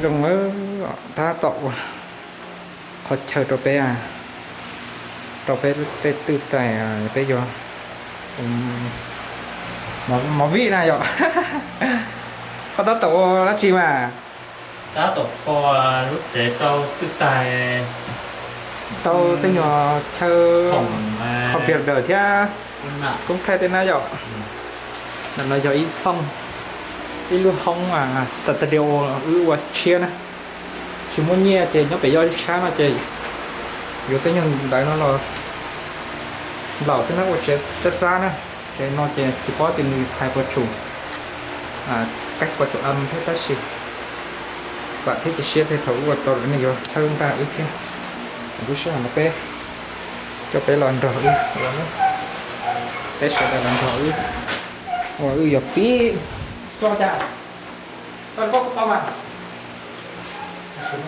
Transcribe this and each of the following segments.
Zoo, tab tom ua qhov chaw rau peb, rau peb tej twj tais, peb yuav movie na yom. Koj tab tom ua dab tsi mas? Tab tom kho lub tsev rau twj tais, rau tej nyuag chaw computer thiab koob thaij tej na yom. Ntawm no yog ib thooj, ib lub hoob studio wb ua tshiab na. Tsis muaj nyiaj ces nyob pem yoj sab no ces yuav tej nyuag ntawd no los nplaum xwb na, ua tsev txab txab na. Tsev no ces tsis paub tias nws hais puas tsum, peb puas tsum am thiab tab sis vam thiab cia siab tias thaum ua tau lawm nej yuav txhawb nqa wb thiab. Lub sij hawm no peb coj peb los nrog wb ua, peb sawv daws los nrog wb ua, wb yog pib. Koj cas, koj koj tau mas,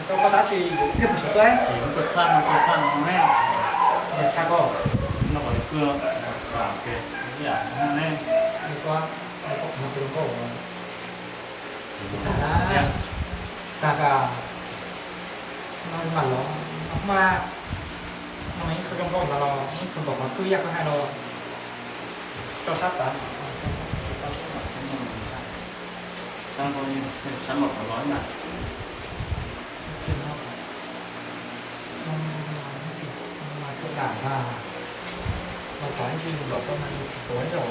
koj tab sis yus kiag mus sawv tuaj, yus tuaj txhaj no, tuaj txhaj no ne, yog tshaj koj no, koj koj koj koj koj tag, tag, no mas los, no mas, no mas ib qho zoo nkauj ntawd los ib qho npaum qhov twg yam koj hais los rau sab tas, sab npaum qhov los na. Mas tsuas dam mas, mas tsuas ib tsis npaum tau mas yus tsis tuav zaum.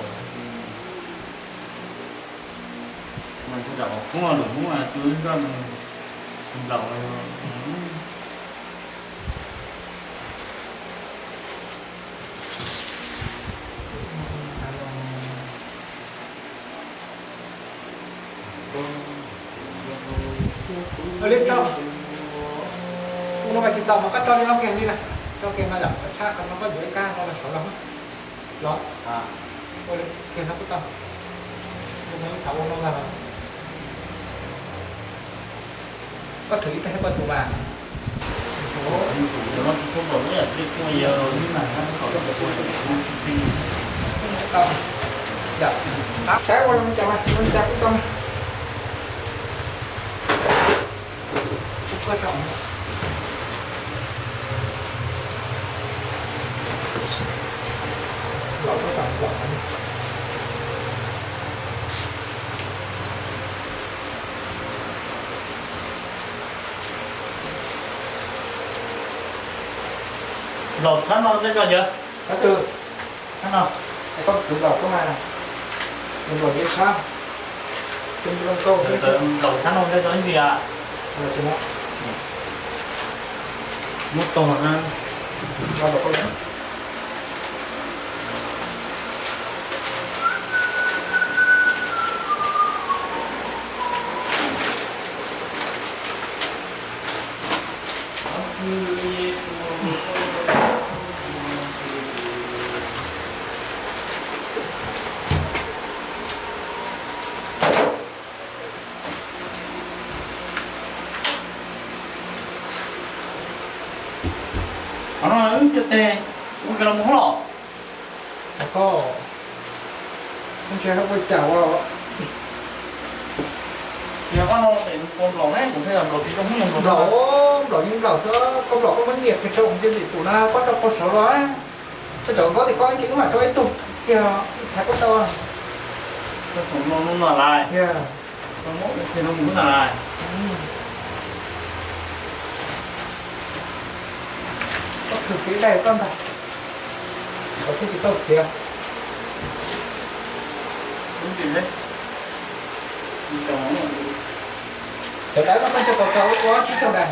Mas tsuas dam qhov kub lus Hmoob mas tsuas zoj nplaum. Ua li tso, ua no mas tsis txaus mas koj tso li no kiag li na, tso kiag no yom, tshaj qhov no koj yuav ib kab no los saud los. Los, ua li kiag no kuj tau, ua no ib xav ua no ntag los. Koj thwm ib teg poj tus mas. Saib ua zoo cas mas, ua cas kuj tau. Kuj koj tau. Nplaum tshab no tej ko yog, tshab twg? Tshab no. Koj txwv nplaum koj mas, nplaum yeeb tshab, nplaum tshab no tej ko ib ntsis a. Muab tau na. Qhov no wb cia tes ua ke los mus hauj los. Koj, koj ntshe ua cas ua. Yog koj no pem kua nplaum ne, kuv thiaj nplaum tsis zoo, yog nplaum, nplaum yeej nplaum xwb, koj nplaum koj muab nias kiag rau ntsia lim tus na, koj rau koj saud los. Koj cov nkaub tim koj ib tsis wb mam rau ib tug kiag, ib thaiv koj tau. Koj saum no lub no lais. Tiag. Koj muab ua kiag no mus lub no lais. Koj thwm kev dai koj ntag. Koj thiaj tsis tau txiav. Cov dawb no koj nco tau tau ua tsib caug dais.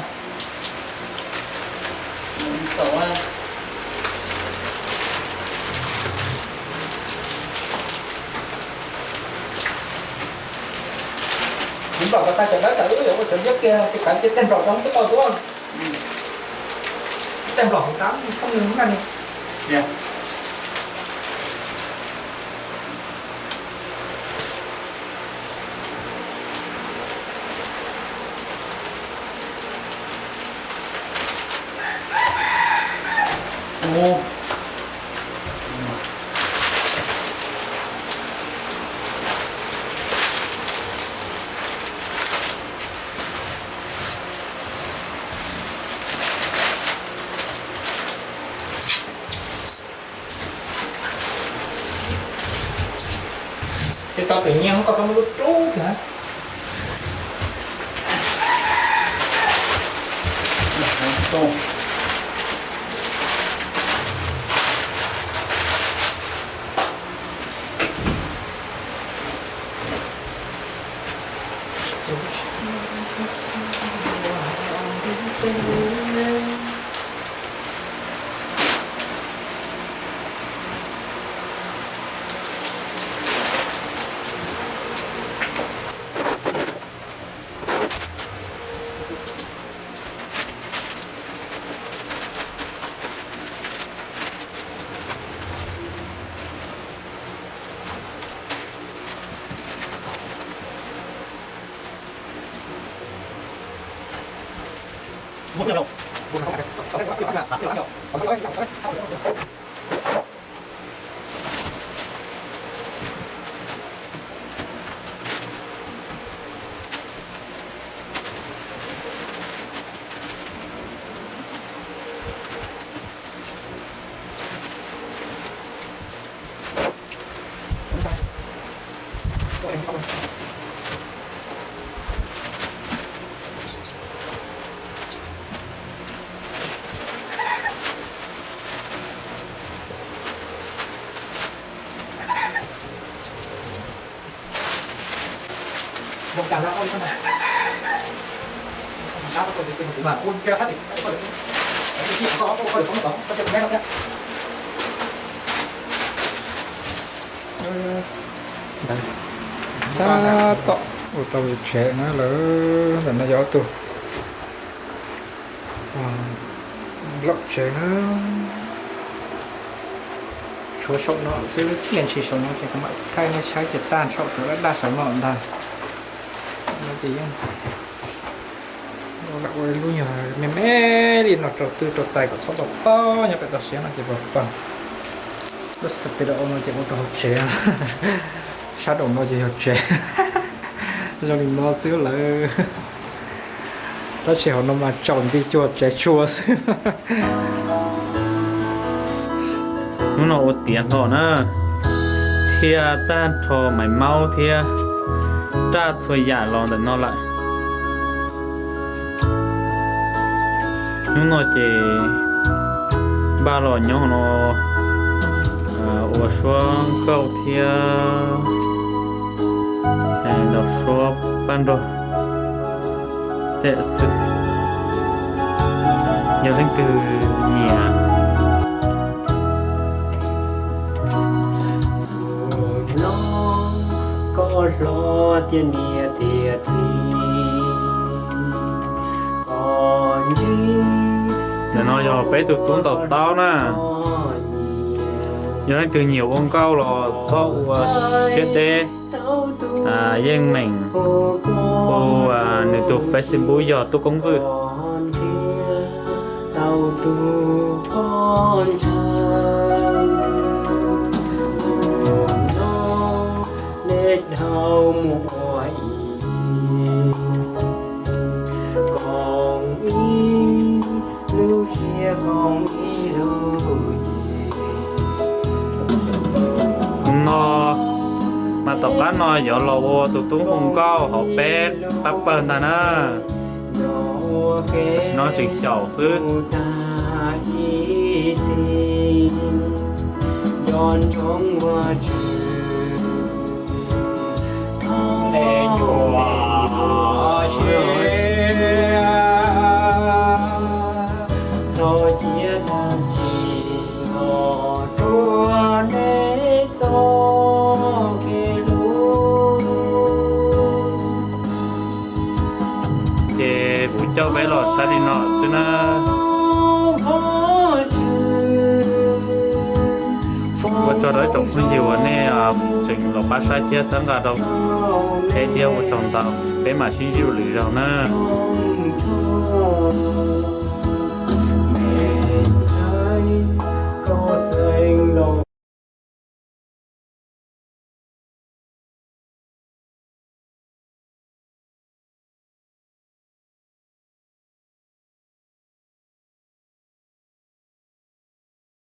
Kuv nplaum ko tag cov dawb tawm wb yuav ua cov liab kiag ces kav cia tej nplaum rau hauv koj tau tuaj. Tej nplaum hauv tab phooj ywg na ni. Tus nyiaj koj muab lub rub kiag. Tab tom ua tau tsev na lawm, ntawm no yog ob tug nplaum tsev na. Tshuav saum no xwb, tiam sis saum no ces kuv mam thaij nej saib ces tag saum cov daj daj saum no ntag. No ces yeej lam ua lub nyuag me me li no rau twg rau tais kom txhob pom pob, nyob pem toj siab no ces pom pob. Lub xwm tib rau no ces ua rau hauv tsev, sab rau no ces yog tsev. Zoo li no xwb lawm. Tab sis hauv no mas tsaus nti cuag tsev tshuaj xwb. Hnub no ua tiav hlo na, thiaj tag nrho maiv maub thiab raj txhua yam los ntawm no lawm. Hnub no ces npaj los nyob no ua suab nkauj thiab los suab paj nrog tej xwb. Yog leej twg nyiam Ntawm no yog peb tus tub ntaus taub na. Yog leej twg nyiam ua nkauj los txhob ua siab deb, yeej meem hu nws tus Facebook yog Tub Koob Vwj. No mas tom qab no yuav los ua tus tub hu nkauj hauv peb pab pawg ntag na. Tam sim no tseem xyaum xwb. Ces kuv coj peb los saib li no xwb na. Ua tsaug rau ib tsoom phooj ywg uas nej tseem los pab saib thiab txhawb nqa rau peb thiab, ua tsaug ntau, peb mam sib ntsib dua lwm zaug na.